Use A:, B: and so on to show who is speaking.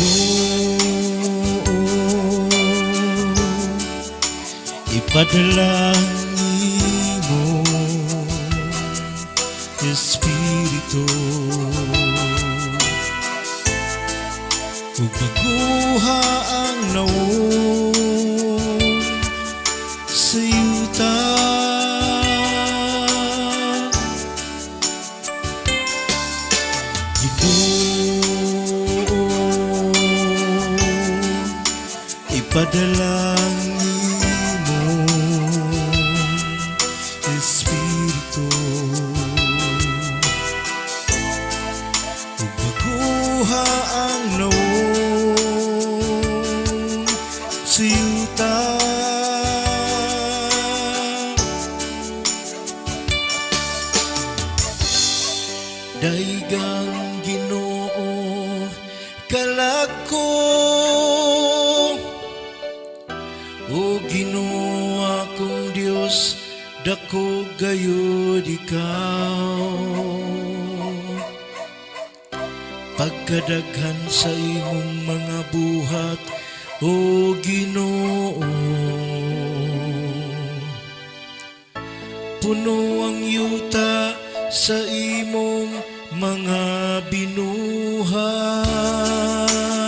A: Ginoo, ipadala ang imong Espiritu ug baguha ang nawong sa yuta. Ginoo, ipadala ang imong Espiritu ug baguha ang nawong sa yuta. Daigang Ginoo, kalag ko, O Ginoo akong Dios, dako gayud ikaw. Pagkadaghan sa imong mga buhat, O Ginoo, puno ang yuta sa imong mga binuhat.